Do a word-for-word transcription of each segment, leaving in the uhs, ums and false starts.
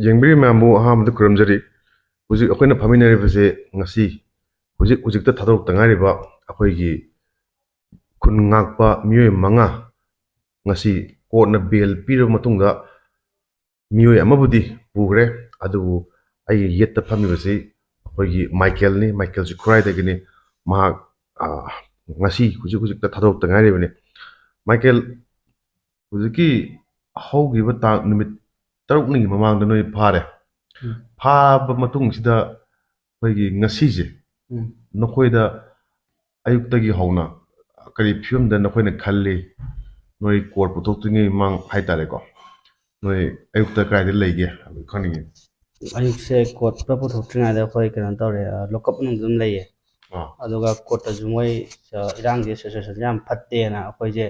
ꯌꯦꯡꯕꯤꯔꯤꯕ ꯃꯌꯥꯝꯕꯨ ꯑꯍꯥꯟꯕꯗ ꯈꯨꯔꯨꯝꯖꯔꯤ꯫ ꯍꯧꯖꯤꯛ ꯑꯩꯈꯣꯏꯅ ꯐꯝꯃꯤꯟꯅꯔꯤꯕꯁꯦ ꯉꯁꯤ ꯍꯧꯖꯤꯛ ꯍꯧꯖꯤꯛꯇ ꯊꯥꯗꯣꯔꯛꯇ ꯉꯥꯏꯔꯤꯕ ꯑꯩꯈꯣꯏꯒꯤ ꯈꯨꯟ ꯉꯥꯛꯄ ꯃꯤꯑꯣꯏ ꯃꯉꯥ ꯉꯁꯤ ꯀꯣꯔꯠꯅ ꯕꯦꯜ ꯄꯤꯔꯕ ꯃꯇꯨꯡꯗ ꯃꯤꯑꯣꯏ ꯑꯃꯕꯨꯗꯤ ꯄꯨꯈ꯭ꯔꯦ꯫ ꯑꯗꯨꯕꯨ ꯑꯩꯒꯤ ꯌꯦꯠꯇ ꯐꯝꯃꯤꯕꯁꯤ ꯑꯩꯈꯣꯏꯒꯤ ꯃꯥꯏꯀꯦꯜꯅꯤ, ꯃꯥꯏꯀꯦꯜꯁꯤ ꯈꯨꯔꯥꯏꯗꯒꯤꯅꯤ꯫ ꯃꯍꯥꯛ ꯉꯁꯤ ꯍꯧꯖꯤꯛ ꯍꯧꯖꯤꯛꯇ ꯊꯥꯗꯣꯔꯛꯇ ꯉꯥꯏꯔꯤꯕꯅꯤ꯫ ꯃꯥꯏꯀꯦꯜ, ꯍꯧꯖꯤꯛꯀꯤ ꯍꯧꯈꯤꯕ ꯇꯥꯡ ꯅꯨꯃꯤꯠ ꯇꯔꯨꯛꯅꯤꯒꯤ ꯃꯃꯥꯡꯗ ꯅꯣꯏ ꯐꯥꯔꯦ꯫ ꯎꯝ꯫ ꯐꯥꯕ ꯃꯇꯨꯡꯁꯤꯗ ꯑꯩꯈꯣꯏꯒꯤ ꯉꯁꯤꯁꯦ ꯎꯝ꯫ ꯅꯈꯣꯏꯗ ꯑꯌꯨꯛꯇꯒꯤ ꯍꯧꯅ ꯀꯔꯤ ꯐꯤꯕꯝꯗ ꯅꯈꯣꯏꯅ ꯈꯜꯂꯤ? ꯅꯣꯏ ꯀꯣꯔꯠ ꯄꯨꯊꯣꯛꯇ꯭ꯔꯤꯉꯩ ꯃꯃꯥꯡ ꯍꯥꯏꯇꯥꯔꯦꯀꯣ, ꯅꯣꯏ ꯑꯌꯨꯛꯇ ꯀꯗꯥꯏꯗ ꯂꯩꯒꯦ ꯍꯥꯏꯕꯗꯨ ꯈꯪꯅꯤꯡꯉꯤ꯫ ꯑꯌꯨꯛꯁꯦ ꯀꯣꯔꯠ ꯄꯨꯔꯥ ꯄꯨꯊꯣꯛꯇ꯭ꯔꯤꯉꯩꯗ ꯑꯩꯈꯣꯏ ꯀꯩꯅꯣ ꯇꯧꯔꯦ, ꯂꯣꯛꯀꯞ ꯃꯅꯨꯡꯗ ꯑꯗꯨꯝ ꯂꯩꯌꯦ꯫ ꯑꯥ꯫ ꯑꯗꯨꯒ ꯀꯣꯔꯠꯇꯁꯨ ꯃꯣꯏ ꯏꯔꯥꯡꯁꯦ, ꯁꯤꯆꯨꯋꯦꯁꯟꯁꯦ ꯌꯥꯝ ꯐꯠꯇꯦꯅ ꯑꯩꯈꯣꯏꯁꯦ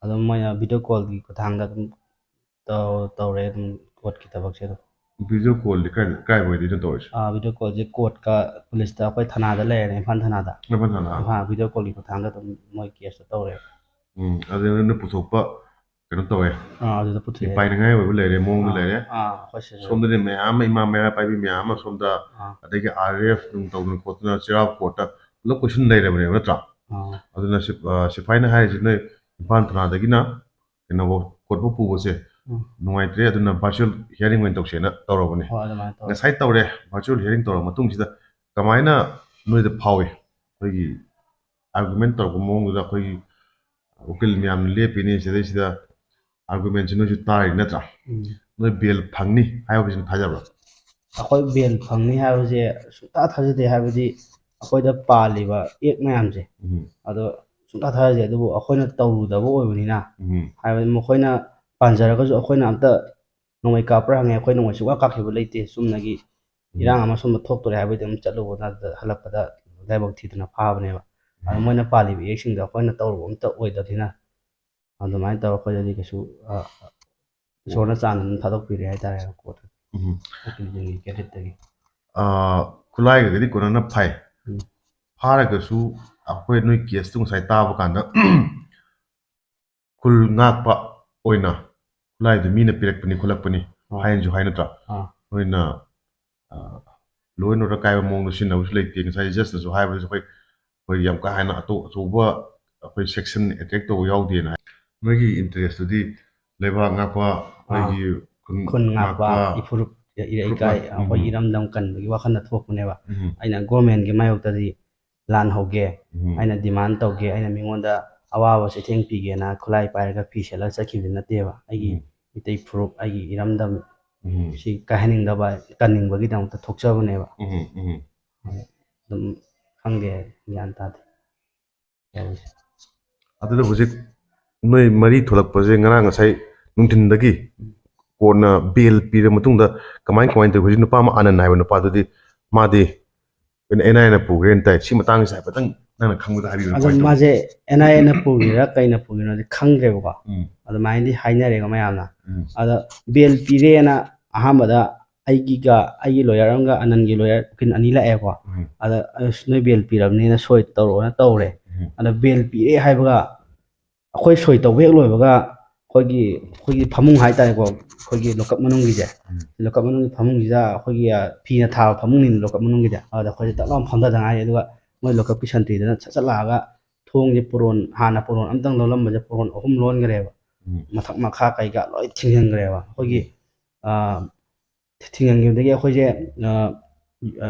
ꯑꯗꯨꯝ ꯃꯣꯏꯅ ꯚꯤꯗꯤꯑꯣ ꯀꯣꯜꯒꯤ ꯈꯨꯠꯊꯥꯡꯗ ꯑꯗꯨꯝ ꯇꯧꯔꯦ ꯑꯗꯨꯝ ꯀꯣꯔꯠꯀꯤ ꯊꯕꯛꯁꯦ ꯑꯗꯨꯝ꯫ ꯚꯤꯗꯤꯑꯣ ꯀꯣꯜꯗꯤ ꯀꯥꯏ ꯀꯥꯏ ꯑꯣꯏꯗꯣꯏꯅꯣ ꯇꯧꯔꯤꯁꯦ? ꯚꯤꯗꯤꯑꯣ ꯀꯣꯜꯁꯦ ꯀꯣꯔꯠꯀ ꯄꯨꯂꯤꯁꯇ ꯑꯩꯈꯣꯏ ꯊꯅꯥꯗ ꯂꯩꯔꯦꯅꯦ, ꯏꯝꯐꯥꯜ ꯊꯅꯥꯗ꯫ ꯏꯝꯐꯥꯜ ꯊꯅꯥ? ꯏꯝꯐꯥꯜ ꯚꯤꯗꯤꯑꯣ ꯀꯣꯜꯒꯤ ꯈꯨꯠꯊꯥꯡꯗ ꯑꯗꯨꯝ ꯃꯣꯏ ꯀꯦꯁꯇꯣ ꯇꯧꯔꯦ꯫ ꯎꯝ, ꯑꯗꯨꯗ ꯅꯣꯏ ꯄꯨꯊꯣꯛꯄ ꯀꯩꯅꯣ ꯇꯧꯋꯦ꯫ ꯑꯥ, ꯑꯗꯨꯗ ꯄꯨꯊꯣꯛꯑꯦ꯫ ꯃꯤꯄꯥꯏꯅꯤꯡꯉꯥꯏ ꯑꯣꯏꯕ ꯂꯩꯔꯦ, ꯃꯑꯣꯡꯗ ꯑꯥ, ꯂꯩꯔꯦ꯫ ꯑꯥ, ꯑꯩꯈꯣꯏ ꯁꯤꯗ ꯁꯣꯝꯗꯗꯤ ꯃꯌꯥꯝ ꯑꯃ, ꯏꯃꯥ ꯃꯩꯔꯥ ꯄꯥꯏꯕꯤ ꯃꯌꯥꯝ ꯑꯃ ꯁꯣꯝꯗ, ꯑꯥ꯫ ꯑꯗꯒꯤ ꯑꯥꯔ ꯑꯦꯐ ꯅꯨꯡ ꯇꯧꯗꯅ ꯈꯣꯠꯇꯅ ꯆꯩꯔꯥꯎ ꯀꯣꯔꯠꯇ ꯄꯨꯂꯞ ꯀꯣꯏꯁꯤꯟ ꯂꯩꯔꯕꯅꯦꯕ, ꯅꯠꯇ꯭ꯔꯥ? ꯑꯥ꯫ ꯑꯗꯨꯅ ꯁꯤ-, ꯑꯥ, ꯁꯤꯐꯥꯏꯅ ꯍꯥꯏꯔꯤꯁꯤ ꯅꯣꯏ ꯏꯝꯐꯥꯜ ꯊꯅꯥꯗꯒꯤꯅ ꯀꯩꯅꯣꯐꯧ, ꯀꯣꯔꯠꯐꯧ ꯄꯨꯕꯁꯦ ꯎꯝ꯫ ꯅꯨꯡꯉꯥꯏꯇ꯭ꯔꯦ, ꯑꯗꯨꯅ ꯚꯔꯆꯨꯋꯦꯜ ꯍꯤꯌꯥꯔꯤꯡ ꯑꯣꯏꯅ ꯇꯧꯁꯦꯅ ꯇꯧꯔꯕꯅꯦ꯫ ꯍꯣꯏ, ꯑꯗꯨꯃꯥꯏꯅ ꯇꯧꯔꯦ꯫ ꯉꯁꯥꯏ ꯇꯧꯔꯦ, ꯚꯔꯆꯨꯋꯦꯜ ꯍꯤꯌꯥꯔꯤꯡ ꯇꯧꯔꯕ ꯃꯇꯨꯡꯁꯤꯗ ꯀꯃꯥꯏꯅ ꯅꯣꯏꯗ ꯐꯥꯎꯏ? ꯑꯩꯈꯣꯏꯒꯤ ꯑꯥꯔꯒꯨꯃꯦꯟ ꯇꯧꯔꯛꯄ ꯃꯑꯣꯡꯗꯨꯗ ꯑꯩꯈꯣꯏꯒꯤ ꯎꯀꯤꯜ ꯃꯌꯥꯝꯅ ꯂꯦꯞꯄꯤꯅꯤ, ꯁꯤꯗꯩꯁꯤꯗ ꯑꯥꯔꯒꯨꯃꯦꯟꯁꯤ ꯅꯣꯏꯁꯨ ꯇꯥꯔꯤ ꯅꯠꯇ꯭ꯔꯥ? ꯎꯝ꯫ ꯅꯣꯏ ꯕꯦꯜ ꯐꯪꯅꯤ ꯍꯥꯏꯕꯁꯤꯅ ꯊꯥꯖꯕ꯭ꯔꯥ? ꯑꯩꯈꯣꯏ ꯕꯦꯜ ꯐꯪꯅꯤ ꯍꯥꯏꯕꯁꯦ ꯁꯨꯡꯊꯥ ꯊꯥꯖꯗꯦ, ꯍꯥꯏꯕꯗꯤ ꯑꯩꯈꯣꯏꯗ ꯄꯥꯜꯂꯤꯕ ꯑꯦꯛ ꯃꯌꯥꯝꯁꯦ ꯎꯝ꯫ ꯑꯗꯣ ꯁꯨꯡꯊꯥ ꯊꯥꯖꯗꯦ꯫ ꯑꯗꯨꯕꯨ ꯑꯩꯈꯣꯏꯅ ꯇꯧꯔꯨꯗꯕ ꯑꯣꯏꯕꯅꯤꯅ ꯎꯝ꯫ ꯍꯥꯏꯕꯗꯤ ꯃꯈꯣꯏꯅ ꯄꯥꯟꯖꯔꯒꯁꯨ ꯑꯩꯈꯣꯏꯅ ꯑꯝꯇ ꯅꯣꯡꯃꯩ ꯀꯥꯞꯄ꯭ꯔꯥ ꯍꯪꯉꯦ, ꯑꯩꯈꯣꯏ ꯅꯣꯡꯃꯩ ꯁꯨꯡꯀꯥꯞ ꯀꯥꯞꯈꯤꯕ ꯂꯩꯇꯦ꯫ ꯆꯨꯝꯅꯒꯤ ꯎꯝ꯫ ꯏꯔꯥꯡ ꯑꯃ ꯁꯨꯝꯕ ꯊꯣꯛꯇꯣꯔꯦ ꯍꯥꯏꯕꯒꯤ ꯑꯗꯨꯝ ꯆꯠꯂꯨꯕꯅ ꯑꯗꯨꯗ ꯍꯜꯂꯛꯄꯗ ꯂꯥꯏꯕꯛ ꯊꯤꯗꯅ ꯐꯥꯕꯅꯦꯕ꯫ ꯑꯗꯣ ꯎꯝ꯫ ꯃꯣꯏꯅ ꯄꯥꯜꯂꯤꯕ ꯑꯦꯛꯁꯤꯡꯗꯣ ꯑꯩꯈꯣꯏꯅ ꯇꯧꯔꯨꯕ ꯑꯝꯇ ꯑꯣꯏꯗꯕꯅꯤꯅ ꯑꯗꯨꯃꯥꯏꯅ ꯇꯧꯔꯒ ꯑꯩꯈꯣꯏꯗꯗꯤ ꯀꯩꯁꯨ, ꯑ, ꯏꯁꯣꯔꯅ ꯆꯥꯟꯗꯅ ꯊꯥꯗꯣꯛꯄꯤꯔꯦ ꯍꯥꯏꯇꯥꯔꯦ ꯀꯣꯔꯠꯇ꯫ ꯎꯝ꯫ ꯎꯀꯤꯜꯁꯤꯡꯒꯤ ꯀꯦꯗꯦꯠꯇꯒꯤ꯫ ꯑ, ꯈꯨꯠꯂꯥꯏꯒꯗꯤ ꯀꯣꯟꯅꯅ ꯐꯥꯏ꯫ ꯎꯝ꯫ ꯐꯥꯔꯒꯁꯨ ꯑꯩꯈꯣꯏ ꯅꯣꯏ ꯀꯦꯁꯇꯨ ꯉꯁꯥꯏ ꯇꯥꯕ ꯀꯥꯟꯗ ꯈꯨꯜ ꯉꯥꯛꯄ ꯑꯣꯏꯅ ꯈꯨꯠꯂꯥꯏꯗꯨ ꯃꯤꯅ ꯄꯤꯔꯛꯄꯅꯤ ꯈꯣꯠꯂꯛꯄꯅꯤ ꯍꯥꯏꯅꯁꯨ ꯍꯥꯏ ꯅꯠꯇ꯭ꯔꯥ? ꯑꯥ꯫ ꯑꯩꯈꯣꯏꯅ ꯂꯣ ꯑꯦꯟ ꯑꯣꯔꯗꯔ ꯀꯥꯏꯕ ꯃꯑꯣꯡꯗ ꯁꯤꯖꯤꯟꯅꯕꯁꯨ ꯂꯩꯇꯦ꯫ ꯉꯁꯥꯏ ꯖꯁꯅꯁꯨ ꯍꯥꯏꯕꯗꯁꯨ ꯑꯩꯈꯣꯏ ꯑꯩꯈꯣꯏ ꯌꯥꯝ ꯀꯥ ꯍꯦꯟꯅ ꯑꯇꯧ ꯑꯆꯧꯕ ꯑꯩꯈꯣꯏ ꯁꯦꯛꯁꯟ ꯑꯦꯇꯦꯛ ꯇꯧꯕ ꯌꯥꯎꯗꯦꯅ ꯍꯥꯏ꯫ ꯃꯣꯏꯒꯤ ꯏꯟꯇꯔꯦꯁꯇꯨꯗꯤ ꯂꯩꯕꯥꯛ ꯉꯥꯛꯄ, ꯑꯩꯈꯣꯏꯒꯤ ꯈꯨꯟ ꯈꯨꯟ ꯉꯥꯛꯄ, ꯉꯥꯛꯄ, ꯏꯐꯨꯔꯨꯞ ꯏꯔꯩꯀꯥꯏ, ꯏꯐꯨꯔꯨꯞ ꯉꯥꯛ-, ꯑꯩꯈꯣꯏ ꯎꯝ꯫ ꯏꯔꯝꯗꯝ ꯀꯟꯕꯒꯤ ꯋꯥꯈꯜꯗ ꯊꯣꯛꯄꯅꯦꯕ꯫ ꯎꯝ, ꯑꯩꯅ ꯒꯣꯔꯃꯦꯟꯒꯤ ꯃꯥꯌꯣꯛꯇꯗꯤ ꯂꯥꯟ ꯍꯧꯒꯦ, ꯎꯝ, ꯑꯩꯅ ꯗꯤꯃꯥꯟ ꯇꯧꯒꯦ, ꯑꯩꯅ ꯃꯤꯉꯣꯟꯗ ꯑꯋꯥꯕ ꯆꯩꯊꯦꯡ ꯄꯤꯒꯦꯅ ꯈꯨꯠꯂꯥꯏ ꯄꯥꯏꯔꯒ ꯐꯤ ꯁꯦꯠꯂꯒ ꯆꯠꯈꯤꯕꯗꯤ ꯅꯠꯇꯦꯕ꯫ ꯑꯩꯒꯤ ꯎꯝ, ꯃꯤꯇꯩ ꯐꯨꯔꯨꯞ, ꯑꯩꯒꯤ ꯏꯔꯝꯗꯝ ꯎꯝ, ꯁꯤ ꯀꯥꯏꯍꯟꯅꯤꯡꯗꯕ, ꯀꯟꯅꯤꯡꯕꯒꯤꯗꯃꯛꯇ ꯊꯣꯛꯆꯕꯅꯦꯕ꯫ ꯎꯝ, ꯎꯝ꯫ ꯑꯗꯨꯝ ꯈꯪꯗꯦ, ꯒ꯭ꯌꯥꯟ ꯇꯥꯗꯦ ꯇꯧꯔꯤꯁꯦ꯫ ꯑꯗꯨꯗ ꯍꯧꯖꯤꯛ ꯅꯣꯏ ꯃꯔꯤ ꯊꯣꯛꯂꯛꯄꯁꯦ ꯉꯔꯥꯡ ꯉꯁꯥꯏ ꯅꯨꯡꯊꯤꯟꯗꯒꯤ ꯀꯣꯟꯅ ꯕꯦꯜ ꯄꯤꯔ ꯃꯇꯨꯡꯗ ꯀꯃꯥꯏ ꯀꯃꯥꯏꯅ ꯇꯧꯏ? ꯍꯧꯖꯤꯛ ꯅꯨꯄꯥ ꯑꯃ ꯑꯥꯅꯟ ꯍꯥꯏꯕ ꯅꯨꯄꯥꯗꯨꯗꯤ ꯃꯥꯗꯤ ꯑꯦꯟ ꯑꯥꯏ ꯑꯦꯅ ꯄꯨꯈ꯭ꯔꯦꯅ ꯇꯥꯏ꯫ ꯁꯤ ꯃꯇꯥꯡꯁꯦ ꯍꯥꯏꯐꯦꯠꯇꯪ ꯅꯪꯅ ꯈꯪꯕꯗ ꯍꯥꯏꯕꯤꯌꯨ꯫ ꯑꯗꯣ ꯀꯃꯥꯏꯅ ꯇꯧꯏ? ꯃꯥꯁꯦ ꯑꯦꯟ ꯑꯥꯏ ꯑꯦꯅ ꯄꯨꯔꯤꯔꯥ ꯀꯩꯅ ꯄꯨꯔꯤꯅꯣꯗꯤ ꯈꯪꯗ꯭ꯔꯦꯕꯀꯣ꯫ ꯎꯝ, ꯑꯗꯨꯃꯥꯏꯅꯗꯤ ꯍꯥꯏꯅꯔꯦꯀꯣ ꯃꯌꯥꯝꯅ꯫ ꯎꯝ, ꯑꯗ ꯕꯦꯜ ꯄꯤꯔꯦꯅ ꯑꯍꯥꯟꯕꯗ ꯑꯩꯒꯤꯒ ꯑꯩꯒꯤ ꯂꯣꯌꯔ ꯑꯃꯒ ꯑꯅꯟꯒꯤ ꯂꯣꯌꯔ ꯎꯀꯤꯜ ꯑꯅꯤ ꯂꯥꯛꯑꯦꯀꯣ꯫ ꯎꯝ, ꯑꯗ "ꯑꯁ, ꯅꯣꯏ ꯕꯦꯜ ꯄꯤꯔꯕꯅꯤꯅ ꯁꯣꯏ ꯇꯧꯔꯛꯑꯣꯅ" ꯇꯧꯔꯦ꯫ ꯎꯝ, ꯑꯗ ꯕꯦꯜ ꯄꯤꯔꯦ ꯍꯥꯏꯕꯒ ꯑꯩꯈꯣꯏ ꯁꯣꯏ ꯇꯧꯕ ꯍꯦꯛ ꯂꯣꯏꯕꯒ ꯑꯩꯈꯣꯏꯒꯤ ꯑꯩꯈꯣꯏꯒꯤ ꯐꯃꯨꯡ ꯍꯥꯏꯇꯥꯔꯦꯀꯣ, ꯑꯩꯈꯣꯏꯒꯤ ꯂꯣꯀꯞ ꯃꯅꯨꯡꯒꯤꯁꯦ, ꯎꯝ, ꯂꯣꯀꯞ ꯃꯅꯨꯡꯒꯤ ꯐꯃꯨꯡꯁꯤꯗ ꯑꯩꯈꯣꯏꯒꯤ, ꯑ, ꯐꯤꯅ ꯊꯥꯕ ꯐꯃꯨꯡꯅꯤꯅ ꯂꯣꯀꯞ ꯃꯅꯨꯡꯒꯤꯗꯤ꯫ ꯑꯗ ꯑꯩꯈꯣꯏꯁꯦ ꯇꯛ ꯂꯥꯎꯅ ꯐꯝꯊꯗ ꯉꯥꯏꯔꯤ꯫ ꯑꯗꯨꯒ ꯃꯣꯏ ꯂꯣꯀꯞꯀꯤ ꯁꯟꯇ꯭ꯔꯤꯗꯨꯅ ꯁꯠ ꯆꯠ ꯂꯥꯛꯑꯒ ꯊꯣꯡꯁꯦ ꯄꯣꯔꯣꯟ, ꯍꯥꯟꯅ ꯄꯣꯔꯣꯟ ꯑꯝꯇꯪ ꯂꯣꯜꯂꯝꯕꯁꯦ ꯄꯣꯔꯣꯟ ꯑꯍꯨꯝ ꯂꯣꯟꯈ꯭ꯔꯦꯕ꯫ ꯎꯝ, ꯃꯊꯛ ꯃꯈꯥ ꯀꯩꯀꯥ ꯂꯣꯏ ꯊꯤꯡꯖꯤꯟꯈ꯭ꯔꯦꯕ꯫ ꯑꯩꯈꯣꯏꯒꯤ, ꯑ, ꯊꯤꯡꯖꯤꯟꯈꯤꯕꯗꯒꯤ ꯑꯩꯈꯣꯏꯁꯦ, ꯑ, ꯑ,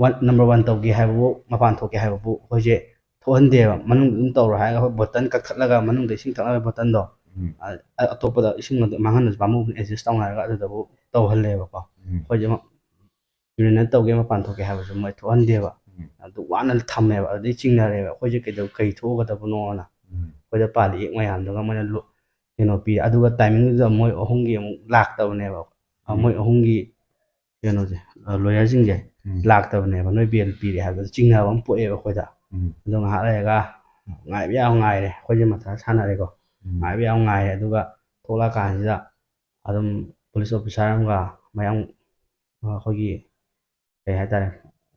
ꯋꯥꯟ, ꯅꯝꯕꯔ ꯋꯥꯟ ꯇꯧꯒꯦ ꯍꯥꯏꯕꯕꯨ, ꯃꯄꯥꯟ ꯊꯣꯛꯀꯦ ꯍꯥꯏꯕꯕꯨ ꯑꯩꯈꯣꯏꯁꯦ ꯊꯣꯛꯍꯟꯗꯦꯕ꯫ ꯃꯅꯨꯡꯗ ꯑꯗꯨꯝ ꯇꯧꯔꯣ ꯍꯥꯏꯔꯒ ꯑꯩꯈꯣꯏ ꯕꯇꯟ ꯀꯛꯊꯠꯂꯒ ꯃꯅꯨꯡꯗ ꯏꯁꯤꯡ ꯊꯛꯅꯕ ꯕꯇꯟꯗꯣ, ꯎꯝ, ꯑ-, ꯑꯇꯣꯞꯄꯗ ꯏꯁꯤꯡ ꯑꯗꯨ ꯃꯥꯡꯍꯟꯕꯁꯨ ꯄꯥꯝꯃꯨꯕꯅ ꯑꯦꯗꯖꯁ ꯇꯧꯅꯔꯒ ꯑꯗꯨꯗꯕꯨ ꯇꯧꯍꯜꯂꯦꯕꯀꯣ꯫ ꯎꯝ, ꯑꯩꯈꯣꯏꯁꯦ ꯌꯨꯔꯤꯅꯦꯠ ꯇꯧꯒꯦ ꯃꯄꯥꯟ ꯊꯣꯛꯀꯦ ꯍꯥꯏꯕꯁꯨ ꯃꯣꯏ ꯊꯣꯛꯍꯟꯗꯦꯕ꯫ ꯎꯝ, ꯑꯗꯨ ꯋꯥꯅ ꯊꯝꯃꯦꯕ꯫ ꯑꯗꯨꯗꯩ ꯆꯤꯡꯅꯔꯦꯕ, ꯑꯩꯈꯣꯏꯁꯦ ꯀꯩꯗꯧ-, ꯀꯩ ꯊꯣꯛꯑꯒꯗꯕꯅꯣꯅ꯫ ꯎꯝ, ꯑꯩꯈꯣꯏꯗ ꯄꯥꯜꯂꯤ ꯌꯦꯛ ꯃꯌꯥꯝꯗꯨꯒ ꯃꯣꯏꯅ ꯂꯨ-, ꯀꯩꯅꯣ ꯄꯤ꯫ ꯑꯗꯨꯒ ꯇꯥꯏꯃꯤꯡꯗꯨꯗ ꯃꯣꯏ ꯑꯍꯨꯝꯒꯤ ꯑꯃꯨꯛ ꯂꯥꯛꯇꯕꯅꯦꯕ꯫ ꯑ, ꯎꯝ, ꯃꯣꯏ ꯑꯍꯨꯝꯒꯤ ꯀꯩꯅꯣꯁꯦ, ꯑ, ꯂꯣꯌꯔꯁꯤꯡꯁꯦ ꯎꯝ, ꯂꯥꯛꯇꯕꯅꯦꯕ꯫ "ꯅꯣꯏ ꯕꯦꯜ ꯄꯤꯔꯦ" ꯍꯥꯏꯕꯗ ꯆꯤꯡꯅꯕ ꯑꯃ ꯄꯣꯛꯑꯦꯕ ꯑꯩꯈꯣꯏꯗ꯫ ꯎꯝ, ꯑꯗꯣ ꯉꯥꯏꯍꯥꯛ ꯂꯩꯔꯒ ꯉꯥꯏꯕ ꯌꯥꯝ ꯉꯥꯏꯔꯦ, ꯑꯩꯈꯣꯏꯁꯦ ꯃꯊꯥ ꯁꯥꯟꯅꯔꯦꯀꯣ꯫ ꯎꯝ, ꯉꯥꯏꯕ ꯌꯥꯝ ꯉꯥꯏꯔꯦ꯫ ꯑꯗꯨꯒ ꯊꯣꯛꯂꯛꯑꯀꯥꯟꯁꯤꯗ ꯑꯗꯨꯝ ꯄꯨꯂꯤꯁ ꯑꯣꯐꯤꯁꯥꯔ ꯑꯃꯒ ꯃꯌꯥꯝ, ꯑꯩꯈꯣꯏꯒꯤ ꯀꯩ ꯍꯥꯏꯇꯥꯔꯦ,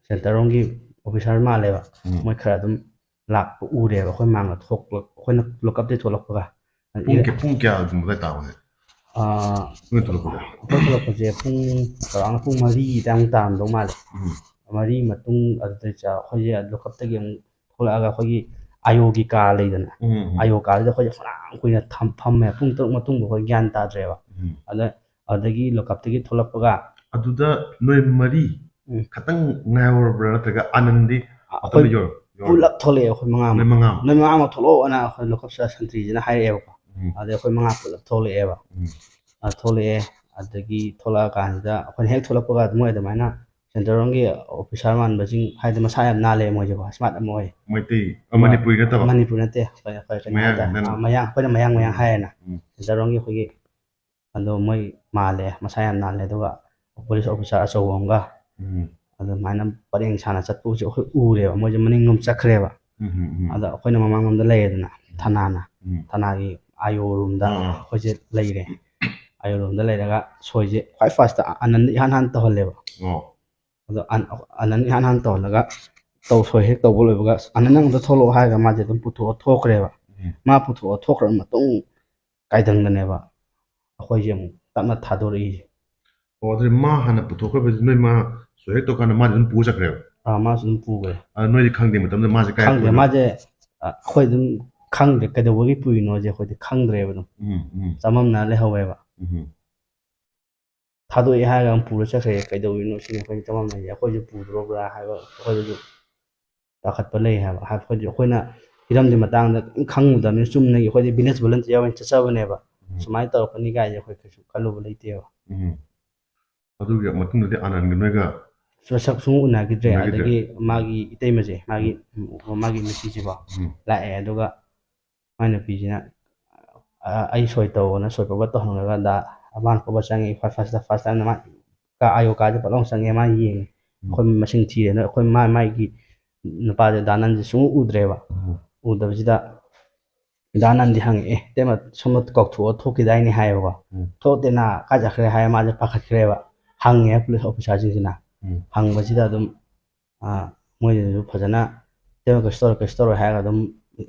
ꯁꯦꯟꯇꯔꯔꯣꯝꯒꯤ ꯑꯣꯐꯤꯁꯥꯔ ꯃꯥꯜꯂꯦꯕ꯫ ꯎꯝ꯫ ꯃꯣꯏ ꯈꯔ ꯑꯗꯨꯝ ꯂꯥꯛꯄ ꯎꯔꯦꯕ ꯑꯩꯈꯣꯏ ꯃꯥꯡꯗ ꯊꯣꯛꯄ, ꯑꯩꯈꯣꯏꯅ ꯂꯣꯀꯞꯇꯩ ꯊꯣꯛꯂꯛꯄꯒ꯫ ꯄꯨꯡ ꯀꯌꯥ, ꯄꯨꯡ ꯀꯌꯥꯒꯨꯝꯕ ꯑꯗꯥꯏ ꯇꯥꯕꯅꯦ? ꯑꯥ, ꯅꯣꯏ ꯊꯣꯛꯂꯛꯄꯗ? ꯑꯩꯈꯣꯏ ꯊꯣꯛꯂꯛꯄꯁꯦ ꯄꯨꯡ ꯆꯥꯎꯔꯥꯛꯅ ꯄꯨꯡ ꯃꯔꯤꯒꯤ ꯑꯗꯥꯏꯃꯨꯛ ꯇꯥꯔꯝꯗꯧ ꯃꯥꯜꯂꯦ꯫ ꯎꯝ. ꯃꯔꯤ ꯃꯇꯨꯡ ꯑꯗꯨꯗꯩ ꯆꯥ-, ꯑꯩꯈꯣꯏꯁꯦ ꯂꯣꯀꯞꯇꯒꯤ ꯑꯃꯨꯛ ꯊꯣꯛꯂꯛꯑꯒ ꯑꯩꯈꯣꯏꯒꯤ ꯑꯥꯏ ꯑꯣꯒꯤ ꯀꯥ ꯂꯩꯗꯅ, ꯎꯝ, ꯎꯝ. ꯑꯥꯏ ꯑꯣ ꯀꯥꯗꯨꯗ ꯑꯩꯈꯣꯏꯁꯦ ꯐꯅꯌꯥꯝ ꯀꯨꯏꯅ ꯊꯝ-, ꯐꯝꯃꯦ꯫ ꯄꯨꯡ ꯇꯔꯨꯛ ꯃꯇꯨꯡꯗ ꯑꯩꯈꯣꯏ ꯒ꯭ꯌꯥꯟ ꯇꯥꯗ꯭ꯔꯦꯕ꯫ ꯎꯝ. ꯑꯗ ꯑꯗꯨꯗꯒꯤ ꯂꯣꯀꯞꯇꯒꯤ ꯊꯣꯛꯂꯛꯄꯒ ꯑꯗꯨꯗ ꯅꯣꯏ ꯃꯔꯤ ꯎꯝ. ꯈꯛꯇꯪ ꯉꯥꯏꯍꯧꯔꯕ꯭ꯔꯥ, ꯅꯠꯇ꯭ꯔꯒ ꯑꯥꯅꯟꯗꯤ ꯑꯩꯈꯣꯏ ꯑꯇꯣꯞꯄ ꯌꯧꯔ-, ꯌꯧꯔꯕ꯭ꯔꯥ? ꯄꯨꯂꯞ ꯊꯣꯛꯂꯛꯑꯦ ꯑꯩꯈꯣꯏ ꯃꯉꯥ ꯅꯣꯏ ꯑꯃ꯫ ꯃꯉꯥ ꯑꯃ? "ꯅꯣꯏ ꯃꯉꯥ ꯑꯃ ꯊꯣꯛꯂꯛꯑꯣꯅ ꯑꯩꯈꯣꯏ ꯂꯣꯀꯞꯁꯤꯗ ꯁꯟꯇ꯭ꯔꯤꯁꯤꯅ ꯍꯥꯏꯔꯛꯑꯦꯕꯀꯣ꯫ ꯎꯝ. ꯑꯗꯩ ꯑꯩꯈꯣꯏ ꯃꯉꯥ ꯄꯨꯂꯞ ꯊꯣꯛꯂꯛꯑꯦꯕ꯫ ꯎꯝ. ꯑ, ꯊꯣꯛꯂꯛꯑꯦ꯫ ꯑꯗꯒꯤ ꯊꯣꯛꯂꯛꯑꯀꯥꯟꯁꯤꯗ ꯑꯩꯈꯣꯏꯅ ꯍꯦꯛ ꯊꯣꯛꯂꯛꯄꯒ ꯃꯣꯏ ꯑꯗꯨꯃꯥꯏꯅ ꯁꯦꯟꯇ꯭ꯔꯦꯜ ꯔꯣꯝꯒꯤ ꯑꯣꯐꯤꯁꯔ ꯃꯥꯟꯕꯁꯤꯡ, ꯍꯥꯏꯗꯤ ꯃꯁꯥ ꯌꯥꯝ ꯅꯥꯜꯂꯦ ꯃꯣꯏꯁꯦꯀꯣ, ꯁ꯭ꯃꯥꯔꯠ ꯑꯃ ꯑꯣꯏ꯫ ꯃꯩꯇꯩ, ꯑ, ꯃ-, ꯃꯅꯤꯄꯨꯔꯤ ꯅꯠꯇꯕ? ꯃꯅꯤꯄꯨꯔ ꯅꯠꯇꯦ, ꯑꯩꯈꯣꯏ, ꯑꯩꯈꯣꯏ ꯀꯩꯅꯣ ꯃꯌꯥꯡ ꯍꯥꯏꯇꯥꯔꯦ꯫ ꯅꯪ- ꯑ, ꯃꯌꯥꯡ, ꯑꯩꯈꯣꯏꯅ ꯃꯌꯥꯡ ꯃꯌꯥꯡ ꯎꯝ. ꯍꯥꯏꯌꯦꯅ꯫ ꯎꯝ. ꯁꯦꯟꯇ꯭ꯔꯦꯜ ꯔꯣꯝꯒꯤ ꯑꯩꯈꯣꯏꯒꯤ ꯑꯗꯣ ꯃꯣꯏ ꯃꯥꯜꯂꯦ, ꯃꯁꯥ ꯌꯥꯝ ꯅꯥꯜꯂꯦ꯫ ꯑꯗꯨꯒ ꯄꯨꯂꯤꯁ ꯑꯣꯐꯤꯁꯥꯔ ꯑꯆꯧꯕ ꯑꯃꯒ, ꯎꯝ. ꯑꯗꯨꯃꯥꯏꯅ ꯄꯔꯦꯡ ꯁꯥꯅ ꯆꯠꯄꯁꯦ ꯑꯩꯈꯣꯏ ꯎꯔꯦꯕ꯫ ꯃꯣꯏꯁꯦ ꯃꯅꯤꯡꯂꯣꯝ ꯆꯠꯈ꯭ꯔꯦꯕ꯫ ꯎꯝ, ꯎꯝ, ꯎꯝ. ꯑꯗ ꯑꯩꯈꯣꯏꯅ ꯃꯃꯥꯡꯂꯣꯝꯗ ꯂꯩꯔꯦꯗꯅ, ꯊꯅꯥꯅ, ꯎꯝ. ꯊꯅꯥꯒꯤ ꯑꯥꯏ ꯑꯣ ꯔꯨꯝꯗ ꯑꯥ, ꯑꯥ. ꯑꯩꯈꯣꯏꯁꯦ ꯂꯩꯔꯦ꯫ ꯑꯥꯏ ꯑꯣ ꯔꯨꯝꯗ ꯂꯩꯔꯒ ꯁꯣꯏꯁꯦ ꯈ꯭ꯋꯥꯏ ꯐꯥꯔꯁꯇ ꯑꯅꯟꯗ ꯏꯍꯥꯟ ꯍꯥꯟꯅ ꯇꯧꯍꯜꯂꯦꯕ꯫ ꯑꯣ. ꯑꯗꯣ ꯑꯟ-, ꯑꯅꯟ ꯏꯍꯥꯟ ꯍꯥꯟꯅ ꯇꯧꯍꯜꯂꯒ ꯇꯧ-, ꯁꯣꯏ ꯍꯦꯛ ꯇꯧꯕ ꯂꯣꯏꯕꯒ, "ꯑꯅꯟ, ꯅꯪ ꯑꯝꯇ ꯊꯣꯛꯂꯛꯑꯣ" ꯍꯥꯏꯔꯒ ꯃꯥꯁꯦ ꯑꯗꯨꯝ ꯄꯨꯊꯣꯛꯑ ꯊꯣꯛꯈ꯭ꯔꯦꯕ꯫ ꯎꯝ. ꯃꯥ ꯄꯨꯊꯣꯛꯑ ꯊꯣꯛꯈ꯭ꯔꯕ ꯃꯇꯨꯡ ꯀꯥꯏꯗꯪꯗꯅꯦꯕ ꯑꯩꯈꯣꯏꯁꯦ ꯑꯃꯨꯛ ꯇꯞꯅ ꯊꯥꯗꯣꯔꯛꯏꯁꯦ꯫ ꯑꯣ, ꯑꯗꯨꯗꯤ ꯃꯥ ꯍꯥꯟꯅ ꯄꯨꯊꯣꯛꯈ꯭ꯔꯕꯁꯤ ꯅꯣꯏ ꯃꯥ ꯁꯣꯏ ꯍꯦꯛ ꯇꯧꯀꯥꯟꯗ ꯃꯥꯗꯤ ꯑꯗꯨꯝ ꯄꯨꯔ ꯆꯠꯈ꯭ꯔꯦꯕ? ꯑꯥ, ꯃꯥꯁꯨ ꯑꯗꯨꯝ ꯄꯨꯈ꯭ꯔꯦ꯫ ꯑꯗ ꯅꯣꯏꯗꯤ ꯈꯪꯗꯦ ꯃꯇꯝꯗ ꯃꯥꯁꯦ ꯀꯥꯏ ꯈꯪꯗꯦ, ꯄꯨꯔꯤꯅꯣ? ꯃꯥꯁꯦ, ꯑ, ꯑꯩꯈꯣꯏ ꯑꯗꯨꯝ ꯈꯪꯗ꯭ꯔꯦ, ꯀꯩꯗꯧꯕꯒꯤ ꯄꯨꯏꯅꯣꯁꯦ ꯑꯩꯈꯣꯏꯗꯤ ꯈꯪꯗ꯭ꯔꯦꯕ꯫ ꯑꯗꯨꯝ ꯎꯝ, ꯎꯝ. ꯆꯃꯝꯅ ꯂꯩꯍꯧꯋꯦꯕ꯫ ꯎꯝ. ꯊꯥꯗꯣꯛꯑꯦ ꯍꯥꯏꯔꯒ ꯑꯃꯨꯛ ꯄꯨꯔ ꯆꯠꯈ꯭ꯔꯦ, ꯀꯩꯗꯧꯔꯤꯅꯣ ꯁꯤꯅꯤ ꯑꯩꯈꯣꯏꯅ ꯆꯃꯝꯅꯩꯁꯦ꯫ ꯑꯩꯈꯣꯏꯁꯨ ꯄꯨꯗ꯭ꯔꯣꯕ꯭ꯔꯥ ꯍꯥꯏꯕ ꯑꯩꯈꯣꯏꯗꯁꯨ ꯄꯥꯈꯠꯄ ꯂꯩ ꯍꯥꯏꯕ꯫ ꯍꯥꯏꯕꯗꯤ ꯑꯩꯈꯣꯏꯅ ꯍꯤꯔꯝꯒꯤ ꯃꯇꯥꯡꯗ ꯀꯔꯤꯝ ꯈꯪꯉꯨꯗꯕꯅꯤꯅ, ꯆꯨꯝꯅꯒꯤ ꯑꯩꯈꯣꯏꯗꯤ ꯚꯤꯂꯦꯖ ꯚꯣꯂꯟꯇꯤꯌꯔ ꯑꯣꯏꯅ ꯆꯠꯆꯕꯅꯦꯕ꯫ ꯎꯝ. ꯁꯨꯃꯥꯏꯅ ꯇꯧꯔꯛꯀꯅꯤ ꯀꯥꯏꯁꯦ ꯑꯩꯈꯣꯏ ꯀꯩꯁꯨ ꯈꯜꯂꯨꯕ ꯂꯩꯇꯦꯕ꯫ ꯎꯝ. ꯑꯗꯨꯒꯤ ꯃꯇꯨꯡꯗꯗꯤ ꯑꯅꯟꯒ ꯅꯣꯏꯒ ꯁꯛ ꯁꯨꯡꯎ ꯎꯅꯈꯤꯗ꯭ꯔꯦ꯫ ꯎꯅꯈꯤꯗ꯭ꯔꯦ? ꯑꯗꯒꯤ ꯃꯥꯒꯤ ꯏꯇꯩꯃꯁꯦ, ꯃꯥꯒꯤ, ꯃꯥꯒꯤ ꯅꯨꯄꯤꯁꯤꯕꯣ ꯎꯝ. ꯂꯥꯛꯑꯦ꯫ ꯑꯗꯨꯒ ꯃꯥꯏ ꯅꯨꯄꯤꯁꯤꯅ, "ꯑ, ꯑꯩ ꯁꯣꯏ ꯇꯧꯑꯣꯅ ꯁꯣꯏ ꯄ꯭ꯔꯣꯕꯔ ꯇꯧꯍꯜꯂꯒ ꯗꯥ ꯑꯃꯥꯟ ꯀꯧꯕ ꯆꯪꯉꯦ꯫ ꯐꯥꯔꯁ, ꯐꯥꯔꯁ, ꯐꯥꯔꯁ ꯇꯥꯏꯝꯗ ꯃꯥ ꯀꯥ ꯑꯥꯏ ꯑꯣ ꯀꯥꯁꯦ ꯄꯠ ꯂꯥꯎ ꯆꯪꯉꯦ꯫ ꯃꯥ ꯌꯦꯡꯉꯦ꯫ ꯎꯝ. ꯑꯩꯈꯣꯏ ꯃꯁꯤꯡ ꯊꯤꯔꯦ꯫ ꯑꯗꯣ ꯑꯩꯈꯣꯏ ꯃꯥ-, ꯃꯥꯒꯤ ꯅꯨꯄꯥꯁꯦ ꯗꯥ ꯅꯟꯁꯦ ꯁꯨꯡꯎ ꯎꯗ꯭ꯔꯦꯕ꯫ ꯎꯝ. ꯎꯗꯕꯁꯤꯗ ꯗꯥ ꯅꯟꯗꯤ ꯍꯪꯉꯛꯑꯦ, "ꯏꯇꯩꯃ, ꯁꯣꯝꯗ ꯀꯧꯊꯣꯛꯑ ꯊꯣꯛꯈꯤꯗꯥꯏꯅꯦ?" ꯍꯥꯏꯌꯦꯕꯀꯣ꯫ ꯎꯝ. "ꯊꯣꯛꯇꯦꯅ, ꯀꯥꯏ ꯆꯠꯈ꯭ꯔꯦ?" ꯍꯥꯏꯔ ꯃꯥꯁꯦ ꯄꯥꯈꯠꯈ꯭ꯔꯦꯕ꯫ ꯍꯪꯉꯦ ꯄꯨꯂꯤꯁ ꯑꯣꯐꯤꯁꯥꯔꯁꯤꯡꯁꯤꯅ꯫ ꯎꯝ. ꯍꯪꯕꯁꯤꯗ ꯑꯗꯨꯝ, ꯑ, ꯃꯣꯏꯅꯁꯨ ꯐꯖꯅ, "ꯏꯇꯩꯃ, ꯀꯩꯁꯨ ꯇꯧꯔꯣꯏ, ꯀꯩꯁꯨ ꯇꯧꯔꯣꯏ" ꯍꯥꯏꯔꯒ ꯑꯗꯨꯝ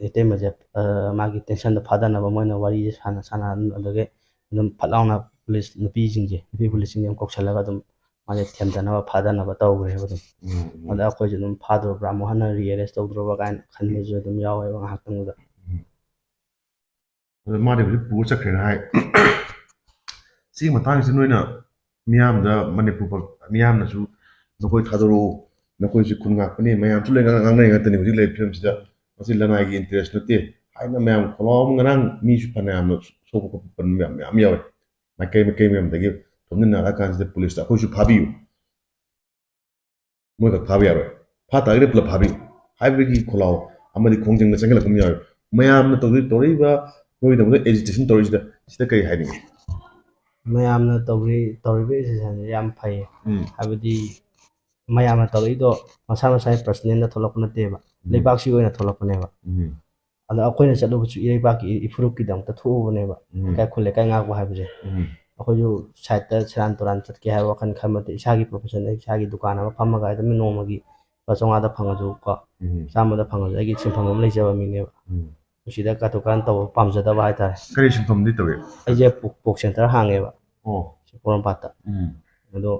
ꯏꯇꯩꯃꯁꯦ, ꯑ, ꯃꯥꯒꯤ ꯇꯦꯟꯁꯟꯗꯣ ꯐꯥꯗꯅꯕ ꯃꯣꯏꯅ ꯋꯥꯔꯤꯁꯦ ꯁꯥꯟꯅ ꯁꯥꯟꯅ ꯑꯗꯨꯝ, ꯑꯗꯨꯗꯒꯤ ꯑꯗꯨꯝ ꯐꯠ ꯂꯥꯎꯅ ꯄꯨꯂꯤꯁ ꯅꯨꯄꯤꯁꯤꯡꯁꯦ, ꯅꯨꯄꯤ ꯄꯨꯂꯤꯁꯁꯤꯡꯁꯦ ꯑꯗꯨꯝ ꯀꯧꯁꯜꯂꯒ ꯑꯗꯨꯝ ꯃꯥꯁꯦ ꯊꯦꯝꯗꯅꯕ ꯐꯥꯗꯅꯕ ꯇꯧꯈ꯭ꯔꯦꯕ ꯑꯗꯨꯝ꯫ ꯎꯝ, ꯎꯝ꯫ ꯑꯗ ꯑꯩꯈꯣꯏꯁꯨ ꯑꯗꯨꯝ ꯐꯥꯗꯣꯔꯕ꯭ꯔꯥ, ꯑꯃꯨꯛ ꯍꯟꯅ ꯔꯤꯑꯦꯔꯦꯁ ꯇꯧꯗꯣꯔꯕ꯭ꯔꯥ ꯀꯥꯏꯅ ꯈꯟꯕꯁꯨ ꯑꯗꯨꯝ ꯌꯥꯎꯋꯦꯕ ꯉꯥꯏꯍꯥꯛꯇꯪꯗꯨꯗ꯫ ꯎꯝ꯫ ꯑꯗ ꯃꯥꯗꯤ ꯍꯧꯖꯤꯛ ꯄꯨꯔ ꯆꯠꯈ꯭ꯔꯦꯅ ꯍꯥꯏ꯫ ꯁꯤꯒꯤ ꯃꯇꯥꯡꯁꯤꯗ ꯅꯣꯏꯅ ꯃꯤꯌꯥꯝꯗ, ꯃꯅꯤꯄꯨꯔ ꯄ-, ꯃꯤꯌꯥꯝꯅꯁꯨ "ꯅꯈꯣꯏ ꯊꯥꯗꯣꯔꯛꯎ, ꯅꯈꯣꯏꯁꯤ ꯈꯨꯟ ꯉꯥꯛꯄꯅꯤ", ꯃꯌꯥꯝꯁꯨ ꯂꯣꯏ ꯉꯥꯡ-, ꯉꯥꯡꯅꯔꯤ ꯉꯥꯛꯇꯅꯤ ꯍꯧꯖꯤꯛ ꯂꯩꯔꯤꯕ ꯐꯤꯕꯝꯁꯤꯗ꯫ ꯃꯁꯤ ꯂꯅꯥꯏꯒꯤ ꯏꯟꯇꯔꯦꯁ ꯅꯠꯇꯦ ꯍꯥꯏꯅ ꯃꯌꯥꯝ ꯈꯣꯜꯂꯥꯎ ꯑꯃ, ꯉꯔꯥꯡ ꯃꯤꯁꯨ ꯐꯅꯌꯥꯝꯅ ꯁꯣꯛꯄ ꯈꯣꯠꯄ ꯃꯌꯥꯝ, ꯃꯌꯥꯝ ꯌꯥꯎꯋꯦ꯫ ꯃꯥꯏꯀꯩ ꯃꯥꯏꯀꯩ ꯃꯌꯥꯝꯗꯒꯤ ꯊꯣꯝꯖꯤꯟꯅꯔꯛꯑ ꯀꯥꯟꯁꯤꯗ ꯄꯨꯂꯤꯁꯇ "ꯑꯩꯈꯣꯏꯁꯨ ꯐꯥꯕꯤꯌꯨ, ꯃꯣꯏꯈꯛ ꯐꯥꯕ ꯌꯥꯔꯣꯏ, ꯐꯥ ꯇꯥꯔꯒꯗꯤ ꯄꯨꯂꯞ ꯐꯥꯕꯤꯌꯨ" ꯍꯥꯏꯕꯒꯤ ꯈꯣꯜꯂꯥꯎ ꯑꯃꯗꯤ ꯈꯣꯡꯖꯪꯗ ꯆꯪꯁꯤꯜꯂꯛꯄ ꯑꯃ ꯌꯥꯎꯋꯦ꯫ ꯃꯌꯥꯝꯅ ꯇꯧꯗꯣꯏ, ꯇꯧꯔꯛꯏꯕ, ꯅꯣꯏꯒꯤꯗꯃꯛꯇ ꯑꯦꯖꯤꯇꯦꯁꯟ ꯇꯧꯔꯛꯏꯁꯤꯗ, ꯁꯤꯗ ꯀꯔꯤ ꯍꯥꯏꯅꯤꯡꯉꯤ? ꯃꯌꯥꯝꯅ ꯇꯧꯔꯤ-, ꯇꯧꯔꯤꯕ ꯑꯦꯖꯤꯇꯦꯁꯟꯁꯦ ꯌꯥꯝ ꯐꯩꯌꯦ꯫ ꯎꯝ꯫ ꯍꯥꯏꯕꯗꯤ ꯃꯌꯥꯝꯅ ꯇꯧꯔꯛꯏꯗꯣ ꯃꯁꯥ ꯃꯁꯥꯒꯤ ꯄꯔꯁꯅꯦꯜꯗ ꯊꯣꯛꯂꯛꯄ ꯅꯠꯇꯦꯕ, ꯎꯝ꯫ ꯂꯩꯕꯥꯛꯁꯤ ꯑꯣꯏꯅ ꯊꯣꯛꯂꯛꯄꯅꯦꯕ꯫ ꯎꯝ꯫ ꯑꯗ ꯑꯩꯈꯣꯏꯅ ꯆꯠꯂꯨꯕꯁꯨ ꯏꯔꯩꯕꯥꯛꯀꯤ ꯏ-, ꯏꯐꯨꯔꯨꯞꯀꯤꯗꯃꯛꯇ ꯊꯣꯛꯎꯕꯅꯦꯕ꯫ ꯎꯝ꯫ ꯂꯩꯀꯥꯏ ꯈꯨꯜ ꯂꯩꯀꯥꯏ ꯉꯥꯛꯄ ꯍꯥꯏꯕꯁꯦ꯫ ꯎꯝ꯫ ꯑꯩꯈꯣꯏꯁꯨ ꯁꯥꯏꯠꯇ ꯁꯦꯔꯥꯟ ꯇꯨꯔꯥꯟ ꯆꯠꯀꯦ ꯍꯥꯏꯕ ꯋꯥꯈꯜ ꯈꯟꯕ ꯅꯠꯇꯦ꯫ ꯏꯁꯥꯒꯤ ꯄ꯭ꯔꯣꯐꯦꯁꯟꯗ ꯏꯁꯥꯒꯤ ꯗꯨꯀꯥꯟ ꯑꯃ ꯐꯝꯃꯒ ꯑꯗꯨꯝ ꯅꯣꯡꯃꯒꯤ ꯂꯨꯄꯥ ꯆꯥꯝꯃꯉꯥꯗ ꯐꯪꯉꯁꯨ ꯀꯣ, ꯎꯝ꯫ ꯆꯥꯝꯃꯗ ꯐꯪꯉꯁꯨ ꯑꯩꯒꯤ ꯁꯤꯟꯐꯝ ꯑꯃ ꯂꯩꯖꯕ ꯃꯤꯅꯦꯕ꯫ ꯎꯝ꯫ ꯃꯁꯤꯗ ꯀꯥꯇꯨ ꯀꯥꯔꯟ ꯇꯧꯕ ꯄꯥꯝꯖꯗꯕ ꯍꯥꯏꯇꯥꯔꯦ꯫ ꯀꯔꯤ ꯁꯤꯟꯐꯝꯗꯤ ꯇꯧꯏ? ꯑꯩꯁꯦ ꯄꯣꯛ, ꯄꯣꯛ ꯁꯦꯟꯇꯔ ꯍꯥꯡꯉꯦꯕ꯫ ꯑꯣ꯫ ꯁꯤ ꯄꯣꯔꯣꯝꯄꯥꯠꯇ꯫ ꯎꯝ꯫ ꯑꯗꯣ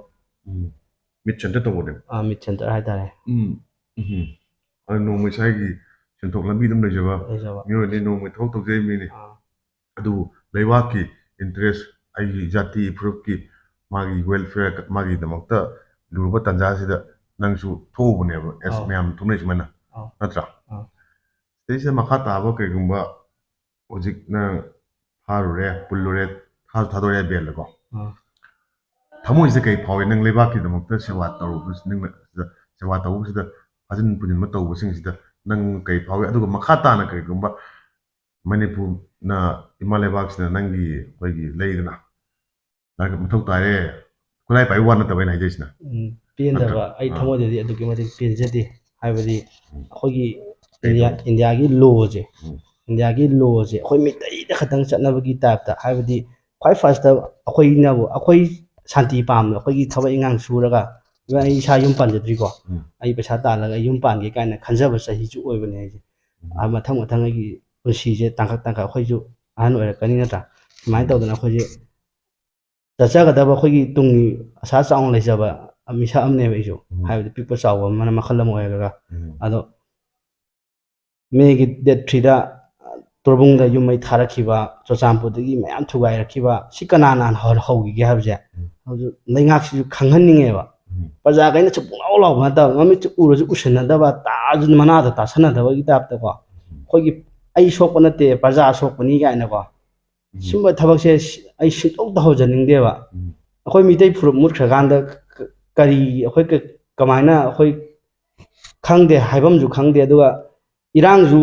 ꯎꯝ꯫ ꯃꯤꯠ ꯁꯦꯟꯇꯔ ꯇꯧꯕꯅꯦꯕ꯫ ꯑꯥ, ꯃꯤꯠ ꯁꯦꯟꯇꯔ ꯍꯥꯏꯇꯥꯔꯦ꯫ ꯎꯝ꯫ ꯎꯝ꯫ ꯑꯗꯨ ꯅꯣꯡꯃ ꯏꯁꯥꯒꯤ ꯁꯦꯟꯊꯣꯛ ꯂꯝꯕꯤ ꯑꯗꯨꯝ ꯂꯩꯖꯕ ꯂꯩꯖꯕ꯫ ꯃꯤꯑꯣꯏꯅꯤ, ꯅꯣꯡꯃꯒꯤ ꯊꯕꯛ ꯇꯧꯖꯩ ꯃꯤꯅꯤ꯫ ꯑꯥ꯫ ꯑꯗꯨꯕꯨ ꯂꯩꯕꯥꯛꯀꯤ ꯏꯟꯇꯔꯦꯁ, ꯑꯩꯒꯤ ꯖꯥꯇꯤ ꯐꯨꯔꯨꯞꯀꯤ ꯃꯥꯒꯤ ꯋꯦꯜꯐꯤꯌꯔ, ꯃꯥꯒꯤꯗꯃꯛꯇ ꯂꯨꯔꯕ ꯇꯥꯟꯖꯥꯁꯤꯗ ꯅꯪꯁꯨ ꯊꯣꯛꯎꯕꯅꯦꯕ, ꯑꯦꯁ, ꯑꯧ꯫ ꯃꯌꯥꯝ ꯊꯣꯛꯅꯔꯤꯁꯤ ꯁꯨꯃꯥꯏꯅ꯫ ꯑꯧ꯫ ꯅꯠꯇ꯭ꯔꯥ? ꯑꯧ꯫ ꯁꯤꯗꯩꯁꯤꯗ ꯃꯈꯥ ꯇꯥꯕ ꯀꯩꯒꯨꯝꯕ ꯍꯧꯖꯤꯛ ꯅꯪ ꯐꯥꯔꯨꯔꯦ, ꯄꯨꯜꯂꯨꯔꯦ, ꯊꯥꯁꯨ ꯊꯥꯗꯣꯔꯛꯑꯦ ꯕꯦꯜꯗꯀꯣ꯫ ꯑꯥ꯫ ꯊꯃꯣꯏꯁꯤꯗ ꯀꯩ ꯐꯥꯎꯏ? ꯅꯪ ꯂꯩꯕꯥꯛꯀꯤꯗꯃꯛꯇ ꯁꯦꯕꯥ ꯇꯧꯔꯨꯕꯁꯤ-, ꯅꯪꯅ ꯁꯤꯗ ꯁꯦꯕꯥ ꯇꯧꯕꯁꯤꯗ, ꯐꯥꯖꯤꯟ ꯄꯨꯖꯤꯟꯕ ꯇꯧꯕꯁꯤꯡꯁꯤꯗ ꯅꯪ ꯀꯩ ꯐꯥꯎꯏ? ꯑꯗꯨꯒ ꯃꯈꯥ ꯇꯥꯅ ꯀꯔꯤꯒꯨꯝꯕ ꯃꯅꯤꯄꯨꯔꯅ, ꯏꯃꯥ ꯂꯩꯕꯥꯛꯁꯤꯅ ꯅꯪꯒꯤ, ꯑꯩꯈꯣꯏꯒꯤ ꯂꯩꯗꯅ, ꯅꯪ ꯃꯊꯧ ꯇꯥꯔꯦ, ꯈꯨꯠꯂꯥꯏ ꯄꯥꯏꯕ ꯋꯥ ꯅꯠꯇꯕ ꯑꯩꯅ ꯍꯥꯏꯖꯩꯁꯤꯅ꯫ ꯎꯝ, ꯄꯦꯟꯗꯕ, ꯅꯠꯇ꯭ꯔꯥ? ꯑꯩ ꯑꯥ꯫ ꯊꯃꯣꯏꯗꯗꯤ ꯑꯗꯨꯛꯀꯤ ꯃꯇꯤꯛ ꯄꯦꯟꯖꯗꯦ꯫ ꯍꯥꯏꯕꯗꯤ ꯎꯝ꯫ ꯑꯩꯈꯣꯏꯒꯤ ꯀꯩꯅꯣ? ꯏꯟꯗꯤꯌꯥ, ꯏꯟꯗꯤꯌꯥꯒꯤ ꯂꯣꯁꯦ, ꯎꯝ꯫ ꯏꯟꯗꯤꯌꯥꯒꯤ ꯂꯣꯁꯦ ꯑꯩꯈꯣꯏ ꯃꯤꯇꯩꯗ ꯈꯛꯇꯪ ꯆꯠꯅꯕꯒꯤ ꯇꯥꯏꯞꯇ, ꯍꯥꯏꯕꯗꯤ ꯈ꯭ꯋꯥꯏ ꯐꯥꯔꯁꯇ ꯑꯩꯈꯣꯏꯅꯕꯨ, ꯑꯩꯈꯣꯏ ꯁꯥꯟꯇꯤ ꯄꯥꯝꯕ, ꯑꯩꯈꯣꯏꯒꯤ ꯊꯕꯛ ꯏꯟꯈꯥꯡ ꯁꯨꯔꯒ, "ꯏꯕꯥ, ꯑꯩ ꯏꯁꯥ ꯌꯨꯝ ꯄꯥꯟꯖꯗ꯭ꯔꯤꯀꯣ, ꯎꯝ꯫ ꯑꯩ ꯄꯩꯁꯥ ꯇꯥꯜꯂꯒ ꯑꯩ ꯌꯨꯝ ꯄꯥꯟꯒꯦ" ꯀꯥꯏꯅ ꯈꯟꯖꯕ ꯆꯍꯤꯁꯨ ꯑꯣꯏꯕꯅꯦ ꯑꯩꯁꯦ꯫ ꯎꯝ꯫ ꯑꯥ, ꯃꯊꯪ ꯃꯊꯪ ꯑꯩꯒꯤ ꯄꯨꯟꯁꯤꯁꯦ ꯇꯥꯡꯀꯛ ꯇꯥꯡꯀꯛ, ꯑꯩꯈꯣꯏꯁꯨ ꯑꯍꯟ ꯑꯣꯏꯔꯛꯀꯅꯤ ꯅꯠꯇ꯭ꯔꯥ? ꯁꯨꯃꯥꯏꯅ ꯇꯧꯗꯅ ꯑꯩꯈꯣꯏꯁꯦ ꯆꯠꯆꯒꯗꯕ ꯑꯩꯈꯣꯏꯒꯤ ꯇꯨꯡꯒꯤ ꯑꯁꯥ ꯆꯥꯎꯅ ꯂꯩꯖꯕ ꯃꯤꯁꯛ ꯑꯃꯅꯦꯕ ꯑꯩꯁꯨ꯫ ꯎꯝ꯫ ꯍꯥꯏꯕꯗꯤ ꯄꯤꯛꯄ ꯆꯥꯎꯕ ꯑꯃꯅ ꯃꯈꯜ ꯑꯃ ꯑꯣꯏꯔꯒ꯫ ꯎꯝ꯫ ꯑꯗꯣ ꯃꯦꯒꯤ ꯗꯦꯠ ꯊ꯭ꯔꯤꯗ ꯇꯣꯔꯕꯨꯡꯗ ꯌꯨꯝ ꯃꯩ ꯊꯥꯔꯛꯈꯤꯕ, ꯆꯨꯔꯆꯥꯟꯄꯨꯔꯗꯒꯤ ꯃꯌꯥꯝ ꯊꯨꯒꯥꯏꯔꯛꯈꯤꯕ, ꯁꯤ ꯀꯅꯥꯅ ꯍꯥꯟꯅ ꯍꯧ-, ꯍꯧꯈꯤꯒꯦ ꯍꯥꯏꯕꯁꯦ ꯎꯝ꯫ ꯍꯧꯖꯤꯛ ꯂꯩꯉꯥꯛꯁꯤꯁꯨ ꯈꯪꯍꯟꯅꯤꯡꯉꯦꯕ꯫ ꯎꯝ꯫ ꯄ꯭ꯔꯖꯥꯈꯩꯅꯁꯨ ꯄꯨꯡꯂꯥꯎ ꯂꯥꯎꯕ ꯅꯠꯇꯕ, ꯃꯃꯤꯠꯁꯨ ꯎꯔꯁꯨ ꯎꯁꯤꯟꯅꯗꯕ, ꯇꯥꯁꯨ ꯃꯅꯥꯗ ꯇꯥꯁꯟꯅꯗꯕꯒꯤ ꯇꯥꯏꯞꯇꯀꯣ꯫ ꯎꯝ꯫ ꯑꯩꯈꯣꯏꯒꯤ "ꯑꯩ ꯁꯣꯛꯄ ꯅꯠꯇꯦ, ꯄ꯭ꯔꯖꯥ ꯁꯣꯛꯄꯅꯤ" ꯀꯥꯏꯅꯀꯣ꯫ ꯎꯝ꯫ ꯁꯨꯝꯕ ꯊꯕꯛꯁꯦ ꯁꯤ-, ꯑꯩ ꯁꯨꯡꯇꯧ ꯇꯧꯍꯧꯖꯅꯤꯡꯗꯦꯕ꯫ ꯎꯝ꯫ ꯑꯩꯈꯣꯏ ꯃꯤꯇꯩ ꯐꯨꯔꯨꯞ ꯃꯨꯠꯈ꯭ꯔꯀꯥꯟꯗ ꯀ-, ꯀꯔꯤ, ꯑꯩꯈꯣꯏ ꯀ-, ꯀꯃꯥꯏꯅ ꯑꯩꯈꯣꯏ ꯈꯪꯗꯦ, ꯍꯥꯏꯐꯝꯁꯨ ꯈꯪꯗꯦ꯫ ꯑꯗꯨꯒ ꯏꯔꯥꯡꯁꯨ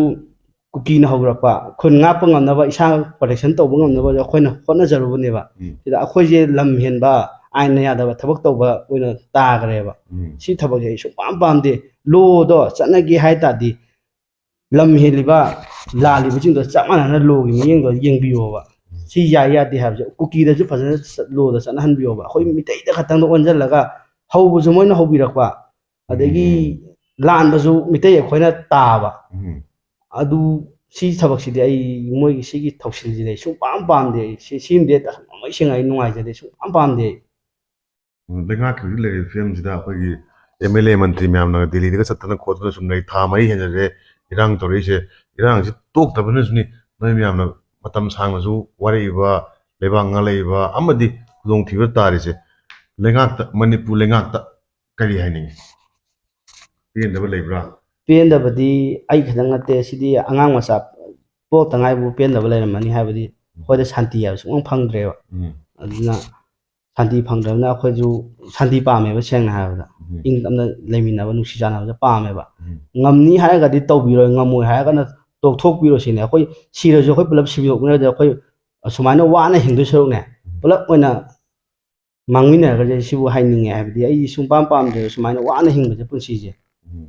ꯀꯨꯀꯤꯅ ꯍꯧꯔꯛꯄ, ꯈꯨꯟ ꯉꯥꯛꯄ ꯉꯝꯅꯕ, ꯏꯁꯥ protection ꯇꯧꯕ ꯉꯝꯅꯕ ꯑꯩꯈꯣꯏꯅ ꯍꯣꯠꯅꯖꯔꯨꯕꯅꯦꯕ꯫ ꯎꯝ꯫ ꯁꯤꯗ ꯑꯩꯈꯣꯏꯁꯦ ꯂꯝ ꯍꯦꯟꯕ, ꯑꯥꯏꯟꯅ ꯌꯥꯗꯕ ꯊꯕꯛ ꯇꯧꯕ ꯑꯣꯏꯅ ꯇꯥꯈ꯭ꯔꯦꯕ꯫ ꯎꯝ꯫ ꯁꯤ ꯊꯕꯛꯁꯦ ꯑꯩ ꯁꯨꯡꯄꯥꯝ ꯄꯥꯝꯗꯦ꯫ ꯂꯣꯗꯣ ꯆꯠꯅꯒꯦ ꯍꯥꯏ ꯇꯥꯔꯗꯤ ꯂꯝ ꯍꯦꯜꯂꯤꯕ, ꯂꯥꯜꯂꯤꯕꯁꯤꯡꯗꯣ ꯆꯞ ꯃꯥꯟꯅꯅ ꯂꯣꯒꯤ ꯃꯤꯠꯌꯦꯡꯗꯣ ꯌꯦꯡꯕꯤꯌꯣꯕ꯫ ꯎꯝ꯫ ꯁꯤ ꯌꯥꯏ ꯌꯥꯗꯦ ꯍꯥꯏꯕꯁꯦ ꯀꯨꯀꯤꯗꯁꯨ ꯐꯖꯅ ꯆꯠ-, ꯂꯣꯗ ꯆꯠꯅꯍꯟꯕꯤꯌꯣꯕ꯫ ꯑꯩꯈꯣꯏ ꯎꯝ꯫ ꯃꯤꯇꯩꯗ ꯈꯛꯇꯪꯗ ꯑꯣꯟꯁꯤꯜꯂꯒ ꯍꯧꯕꯁꯨ ꯃꯣꯏꯅ ꯍꯧꯕꯤꯔꯛꯄ, ꯑꯗꯒꯤ ꯎꯝ꯫ ꯂꯥꯟꯕꯁꯨ ꯃꯤꯇꯩ ꯑꯩꯈꯣꯏꯅ ꯇꯥꯕ꯫ ꯎꯝ꯫ ꯑꯗꯨ, ꯁꯤ ꯊꯕꯛꯁꯤꯗꯤ ꯑꯩ, ꯃꯣꯏꯒꯤ ꯁꯤꯒꯤ ꯊꯧꯁꯤꯜꯁꯤꯗꯤ ꯑꯩ ꯁꯨꯡꯄꯥꯝ ꯄꯥꯝꯗꯦ꯫ ꯑꯩ ꯁꯤ, ꯁꯤꯃꯗꯤ ꯊꯃꯣꯏ ꯁꯦꯡꯅ ꯑꯩ ꯅꯨꯡꯉꯥꯏꯖꯗꯦ, ꯁꯨꯡꯄꯥꯝ ꯄꯥꯝꯗꯦ ꯑꯩ꯫ ꯎꯝ, ꯂꯩꯉꯥꯛꯀꯤ ꯍꯧꯖꯤꯛ ꯂꯩꯔꯤꯕ ꯐꯤꯕꯝꯁꯤꯗ ꯑꯩꯈꯣꯏꯒꯤ ꯑꯦꯝ ꯑꯦꯜ ꯑꯦ ꯃꯟꯇ꯭ꯔꯤ ꯃꯌꯥꯝꯅ ꯗꯤꯜꯂꯤꯗꯒ ꯆꯠꯇꯅ ꯈꯣꯠꯇꯅ ꯁꯨꯝ ꯂꯩ꯫ ꯊꯥ ꯃꯔꯤ ꯍꯦꯟꯖꯜꯂꯦ ꯏꯔꯥꯡ ꯇꯧꯔꯛꯏꯁꯦ꯫ ꯏꯔꯥꯡꯁꯤ ꯇꯣꯛꯇꯕꯅꯁꯨꯅꯤ ꯅꯣꯏ ꯃꯌꯥꯝꯅ ꯃꯇꯝ ꯁꯥꯡꯅꯁꯨ ꯋꯥꯔꯛꯏꯕ, ꯂꯩꯕꯥꯛ ꯉꯥꯛꯂꯛꯏꯕ ꯑꯃꯗꯤ ꯈꯨꯗꯣꯡꯊꯤꯕ ꯇꯥꯔꯤꯁꯦ꯫ ꯂꯩꯉꯥꯛꯇ, ꯃꯅꯤꯄꯨꯔ ꯂꯩꯉꯥꯛꯇ ꯀꯔꯤ ꯍꯥꯏꯅꯤꯡꯉꯤ? ꯄꯦꯟꯗꯕ ꯂꯩꯕ꯭ꯔꯥ? ꯄꯦꯟꯗꯕꯗꯤ ꯑꯩ ꯈꯛꯇꯪ ꯅꯠꯇꯦ, ꯁꯤꯗꯤ ꯑꯉꯥꯡ ꯃꯆꯥ ꯄꯣꯛꯇ ꯉꯥꯏꯕꯕꯨ ꯄꯦꯟꯗꯕ ꯂꯩꯔꯝꯃꯅꯤ꯫ ꯍꯥꯏꯕꯗꯤ ꯑꯩꯈꯣꯏꯗ ꯁꯥꯟꯇꯤ ꯍꯥꯏꯕ ꯁꯨꯡꯐꯪ ꯐꯪꯗ꯭ꯔꯦꯕ꯫ ꯎꯝ꯫ ꯑꯗꯨꯅ ꯁꯥꯟꯇꯤ ꯐꯪꯗ꯭ꯔꯕꯅꯤꯅ ꯑꯩꯈꯣꯏꯁꯨ ꯁꯥꯟꯇꯤ ꯄꯥꯝꯃꯦꯕ, ꯁꯦꯡꯅ ꯍꯥꯏꯔꯕꯗ꯫ ꯎꯝ꯫ ꯏꯪ ꯇꯞꯅ ꯂꯩꯃꯤꯟꯅꯕ, ꯅꯨꯡꯁꯤ ꯆꯥꯟꯅꯕꯁꯦ ꯄꯥꯝꯃꯦꯕ꯫ ꯎꯝ꯫ ꯉꯝꯅꯤ ꯍꯥꯏꯔꯒꯗꯤ ꯇꯧꯕꯤꯔꯣꯏ, ꯉꯝꯃꯣꯏ ꯍꯥꯏꯔꯒꯅ ꯇꯣꯛꯊꯣꯛꯄꯤꯔꯣ ꯁꯤꯅꯤ꯫ ꯑꯩꯈꯣꯏ ꯁꯤꯔꯁꯨ ꯑꯩꯈꯣꯏ ꯄꯨꯂꯞ ꯁꯤꯕꯤꯊꯣꯛꯃꯤꯟꯅꯔꯗꯤ ꯑꯩꯈꯣꯏ ꯑꯁꯨꯃꯥꯏꯅ ꯋꯥꯅ ꯍꯤꯡꯗꯣꯏ ꯁꯔꯨꯛꯅꯦ, ꯎꯝ꯫ ꯄꯨꯂꯞ ꯑꯣꯏꯅ ꯃꯥꯡꯃꯤꯟꯅꯔꯒꯁꯦ ꯁꯤꯕꯨ ꯍꯥꯏꯅꯤꯡꯉꯦ꯫ ꯍꯥꯏꯕꯗꯤ ꯑꯩ ꯁꯨꯡꯄꯥꯝ ꯄꯥꯝꯗ꯭ꯔꯦꯕ ꯁꯨꯃꯥꯏꯅ ꯋꯥꯅ ꯍꯤꯡꯕꯁꯦ, ꯄꯨꯟꯁꯤꯁꯦ꯫ ꯎꯝ꯫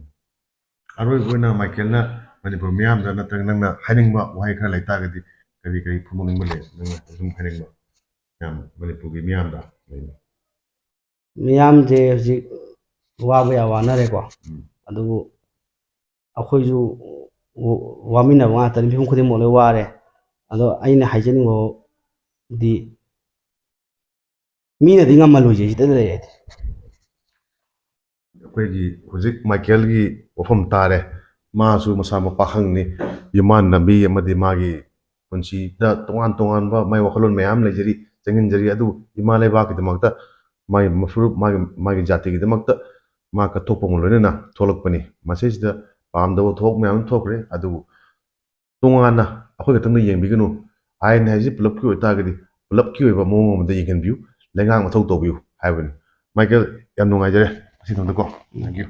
ꯑꯔꯣꯏꯕ ꯑꯣꯏꯅ ꯃꯥꯏꯀꯦꯜꯅ ꯃꯅꯤꯄꯨꯔ ꯃꯤꯌꯥꯝꯗ ꯅꯠꯇ꯭ꯔꯒ ꯅꯪꯅ ꯍꯥꯏꯅꯤꯡꯕ ꯋꯥꯍꯩ ꯈꯔ ꯂꯩꯇꯥꯔꯒꯗꯤ ꯀꯔꯤ ꯀꯔꯤ ꯐꯣꯡꯗꯣꯛꯅꯤꯡꯕ ꯂꯩ? ꯅꯪꯅ ꯁꯨꯝ ꯍꯥꯏꯅꯤꯡꯕ ꯃꯌꯥꯝ ꯃꯅꯤꯄꯨꯔꯒꯤ ꯃꯤꯌꯥꯝꯗ ꯂꯩꯕ? ꯃꯤꯌꯥꯝꯁꯦ ꯍꯧꯖꯤꯛ ꯋꯥꯕ ꯌꯥꯝ ꯋꯥꯅꯔꯦꯀꯣ꯫ ꯎꯝ꯫ ꯑꯗꯨꯕꯨ ꯑꯩꯈꯣꯏꯁꯨ ꯋꯥꯃꯤꯟꯅꯕ ꯉꯥꯛꯇꯅꯤ, ꯃꯤꯄꯨꯝ ꯈꯨꯗꯤꯡꯃꯛ ꯂꯣꯏ ꯋꯥꯔꯦ꯫ ꯑꯗꯣ ꯑꯩꯅ ꯍꯥꯏꯖꯅꯤꯡꯕ ꯗꯤ ꯃꯤꯅꯗꯤ ꯉꯝꯍꯜꯂꯣꯏꯁꯦ ꯁꯤꯗ ꯂꯩꯔꯗꯤ꯫ ꯑꯩꯈꯣꯏꯒꯤ ꯍꯧꯖꯤꯛ ꯃꯥꯏꯀꯦꯜꯒꯤ ꯋꯥꯐꯝ ꯇꯥꯔꯦ꯫ ꯃꯥꯁꯨ ꯃꯁꯥ ꯃꯄꯥꯈꯪꯅꯤ꯫ ꯌꯨꯝꯕꯥꯟ ꯂꯝꯕꯤ ꯑꯃꯗꯤ ꯃꯥꯒꯤ ꯄꯨꯟꯁꯤꯗ ꯇꯣꯉꯥꯟ ꯇꯣꯉꯥꯟꯕ ꯃꯥꯏ ꯋꯥꯈꯜꯂꯣꯟ ꯃꯌꯥꯝ ꯂꯩꯖꯔꯤ, ꯆꯪꯁꯤꯟꯖꯔꯤ꯫ ꯑꯗꯨ ꯏꯃꯥ ꯂꯩꯕꯥꯛꯀꯤꯗꯃꯛꯇ, ꯃꯥꯒꯤ ꯃꯐꯨꯔꯨꯞ, ꯃꯥꯒꯤ, ꯃꯥꯒꯤ ꯖꯥꯇꯤꯒꯤꯗꯃꯛꯇ ꯃꯥ ꯀꯠꯊꯣꯛꯄꯒ ꯂꯣꯏꯅꯅ ꯊꯣꯛꯂꯛꯄꯅꯤ꯫ ꯃꯁꯤꯁꯤꯗ ꯄꯥꯝꯗꯕ ꯊꯕꯛ ꯃꯌꯥꯝ ꯑꯃ ꯊꯣꯛꯈ꯭ꯔꯦ꯫ ꯑꯗꯨꯕꯨ ꯇꯣꯉꯥꯟꯅ ꯑꯩꯈꯣꯏ ꯈꯛꯇꯪꯗ ꯌꯦꯡꯕꯤꯒꯅꯨ꯫ ꯑꯥꯏꯟ ꯍꯥꯏꯁꯤ ꯄꯨꯂꯞꯀꯤ ꯑꯣꯏꯇꯥꯔꯒꯗꯤ ꯄꯨꯂꯞꯀꯤ ꯑꯣꯏꯕ ꯃꯑꯣꯡ ꯑꯃꯗ ꯌꯦꯡꯍꯟꯕꯤꯌꯨ, ꯂꯩꯉꯥꯛ ꯃꯊꯧ ꯇꯧꯕꯤꯌꯨ ꯍꯥꯏꯕꯅꯤ꯫ ꯃꯥꯏꯀꯦꯜ, ꯌꯥꯝ ꯅꯨꯡꯉꯥꯏꯖꯔꯦ ꯉꯁꯤꯗꯃꯛꯇꯀꯣ꯫ Thank you꯫